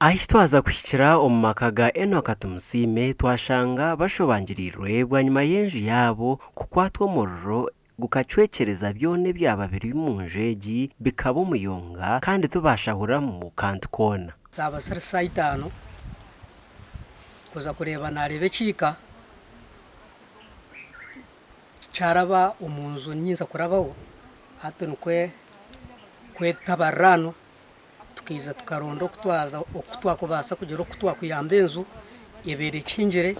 Ahi twaza kuhikira omu maka ga Enock Tumusiime twashanga bashobangiriirwe bwanyima y'enju yaabo kukwatwa omuriro gukacwekyereza byona ebyaba biri omu nju egi bikaba omuyonga kandi tibaashahuramu kantu koona. Zaaba ziri saaha itaano kuza kureeba naareeba ekiika kyaraba omu nju nyinza kurabaho hati nikwo kwetabariraano tukaija tukaronda oku twaza oku twakubaasa kugira oku twakuyamba enju ebaire ekingire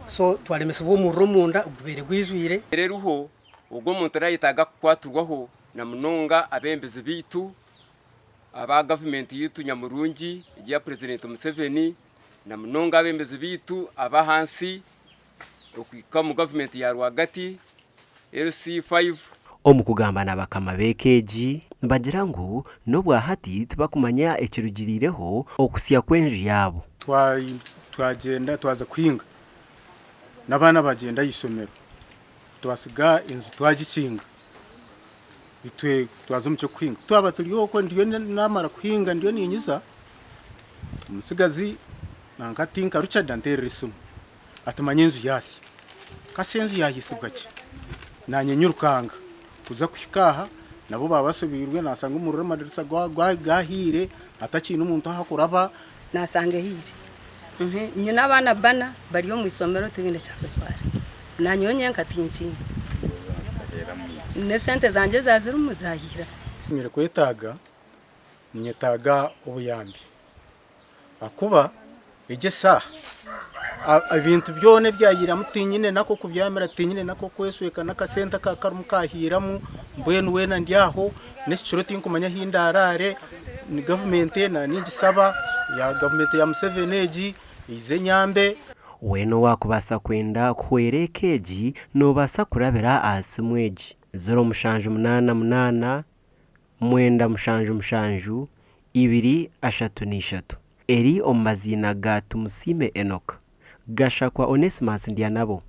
so twaremesibwa omuriro omunda gubaire gwijwire. Eriho ogwo omuntu arayetaaga kukwatirwaho na munonga abeebembezi baitu aba gavumenti yaitu nyamurungi egi eya purezidenti Museveni na munonga abeebembezi baitu ab'ahansi okuhika omu gavumenti ya rwagati, LC5. Omu kugamba na bakama b'eka egi, nibagira ngu n'obwa hati tibakumanya ekirugiriireho okusya kw'enju yaabo. Twagyenda twaza kuhinga n'abaana bagyenda aha ishomero twasiga enju twagikinga itwe twaza omu ky'okuhinga. Twaba turi okwo ndiyo naamara kuhinga ndiyo niinyiza, omutsigazi nanka ati nka Richard anteerera esimu ati manya enju yaasya. Kasi enju yaahiisibwa ki? Naanye nyirukanga kuza kuhika aha nabo baaba bashobeirwe naashanga omuriro amadirisa gaahiire hatakiine omuntu ahu akuraba. Naashanga ehiire. Nyine abaana bana bari omu ishomero tibaine kyakujwara. Naanye nyowe nyenka tinkiine. N'esente zangye ezaaba zirimu zaahiire. Nirikwetaaga, ninyetaaga obuyambi. Ahakuba egi eshaaha ebintu byona ebyahiiramu tinyine n'ak'okubyamira, tinyine n'ak'okweshweka n'akasente aka karimu kahiiramu, mbwenu weena ndi aho n'eki kiro tinkumanya ahu ndaraare, ni gavumenti naaba ningishaba ya gavumenti ya Museveni egi eije enyambe. Weena owaakubaasa kwenda kuhwera eka egi noobaasa kurabira aha simu egi, 0788 977 234. Eri omu maziina ga Tumusiime Enock, Gashakwa Onesmus Ndyanabo.